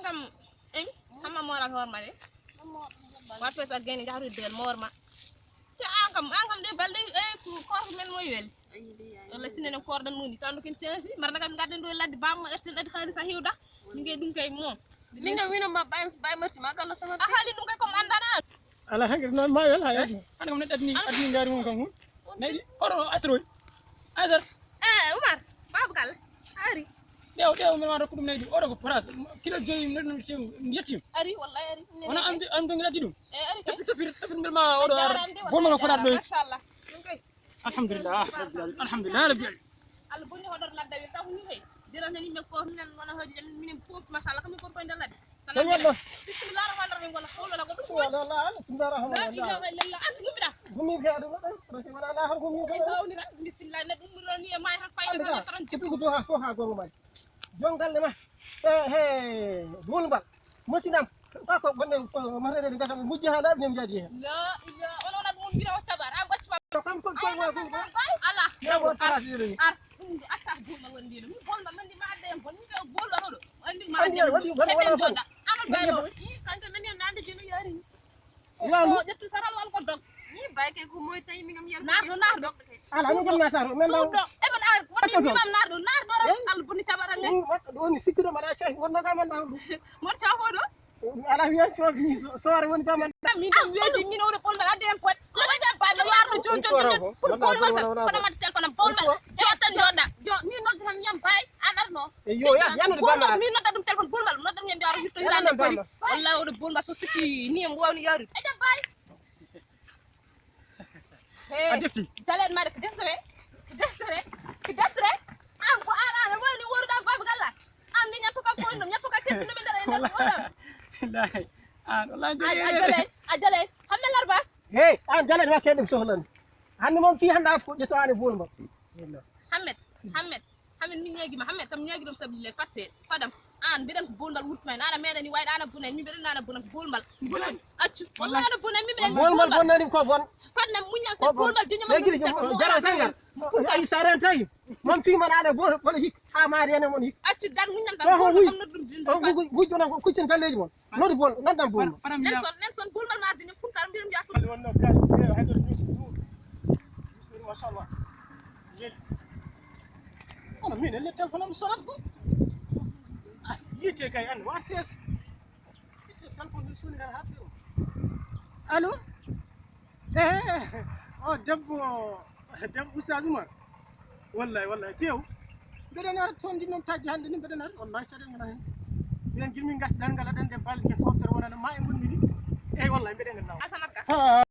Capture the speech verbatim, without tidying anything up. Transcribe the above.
Kam, eyi, hamma moral hoore ma de. Wattu sa geni jahru del moor ma. Te an kam, an kam de balde, e ko, ko men moy weldi. Walla sinene kordan moni, tandu kin change, marna kam gadden do ladde bamma erten adi xali sa hiwda. Min kay ɗum kay moom. Min kam wino ma bay, bay marti ma gallo sama. A haali ɗum kay comme andana. Ala hankadi noon ma wel ha yadno. Hande kam neɗɗo adni, adni ngari mum kam hun. Nayi ɗi, oɗo asroy. Asar. Eh, Umar, Babu Kala, ari. Ɗew, ɗew, min ma rokku ɗum nayi ɗi. Oɗo ko poras. Kilo joyi, neɗɗo mi cew, mi yettim. Ari, wallahi ari. Wona am, am dongi laddi ɗum. Eh, ari kay. Tapi, tapi, tapi, mbir ma oɗo ar. Jarama de, bol ma no wallahi fodat ɗo. Jarama, machallah. Ɗum kay. Alhamdulillah, rabbil alamin. Alhamdulillah, rabbil alamin. Allah bonni hoɗor ladde wel taw ni kay. Dira nani me ko minen wona hoje jam minen pop machallah kam ko koy nder ladde. Ko ñallo. Bismillahir rahmanir rahim wala hawla wala quwwata illa billah. Wala la, bismillahir rahmanir rahim. La ilaha illallah. At gumida. Gumi ke adu ko ko wala la har gumi ko. Ay dawni ran bismillah ne dum ron ni e may har fayda tan tan. Ko ko ha fo ha gongo may. Jongal ma. Eh, eh, bulbal. Musidam, ko ko gonɗen ko marede gasam mujji ha laaɓi, nem jaadi hen. La ila, on wonat mon mbira o sabar, an ɓacci ma. To kam ko ko wa ko. Ala. Ya mo trasire. Ar, ɗum ɗo atta bulma wonde no. Min bolma men ndi ma adde en bon, min ko bolma ɗo ɗo. Andi ma. Andi adde en wadi wala wala. Amal bayro. Kanke men en nande jeno yari. Ko ƴettu saral wal ko dog. Ni bayke ko moy tay mi ngam yel. Nardo, nardo. Ala, min kam naataaro, min mbaw. Suuɗo, e man ar, woni mi mam nardo, nardo ro, al boni tabara nge. Ɗum, ɗum woni sikkude mbaɗa ceek, ngonno ga man ɗaw ɗum. Mor ca hoɗo? Ala, mi yan so, mi so, soore woni ga man. Min ɗum weedi, min oɗo pol mbaɗa den pot. Ala, den ba, mi warno jon, jon, jon, jon. Pour pol mbaɗa, kono mbaɗa téléphone am, pol mbaɗa. Jotan, joɗa. Jo, ni noddu tan yam bay, an arno. E yo, ya, ya noddu ba ma. Min nodda ɗum téléphone, pol mbaɗa, nodda ɗum yam mbiya, yutto hirande bari. Wallahi oɗo pol mbaɗa so sikki, ni yam wawni yarude. E jam bay. A defti? Jalet mare ko deftere. Ko deftere. Ko deftere. An ko an an woni woruɗa baaba galla. An ni ñatto ka ko ɗum, ñatto ka kesi no min dara e nder woram. Wallahi. An wallahi. Ay, a jale, a jale. Hamme larbas. Hey, an jale ma ke ɗum sohlani. Hande moom fii hande af ko ƴetto ane bulma. Hammet, Hammet, Hammet, min ñaagima, Hammet kam ñaagi ɗum sabu le parce que fadam an mbiɗen ko bolmbal wurtuma en, ana meeɗani wayde ana buna en, min mbiɗen ana buna ko bolmbal. Buna accu. Wallahi ana buna en, min mbiɗen ko bolmbal bonnani ko bon. Fadna muñal se bolmbal diño ma jara sangal. Ay sarantay. Mon fi man ana bol bol hik ha ma rene mon hik. Accu dan muñal tan. Ko wi. Am no ɗum din. Ko wi wi jona ko kuccen galleji mon. Noddu bol, noddan bol. Nelson, Nelson, bol mal mardi ñum funtal mbirum ya. Wonno kaalis, eh, hay dara juus, juus. Juus, machallah. Ngel. Kono min, elle téléphone am sonat ko. Ah, yiite kay an, war ses. Yiite téléphone ɗum soni tan haaɗde o. Allo? Eh, o debbo, debbo Oustaz Oumar. Wallahi, wallahi, tew. Mbeɗen ara toon, ndin noon tajji hannde ni mbeɗen ara. Wallahi, caɗeele ngala heen. Minen gila min ngarti tan, ngala ɗen ɗe balɗe ke foftere wonande ma e ngonmi ni. Eyi, wallahi, mbeɗen e law. Asanat ka. Ha.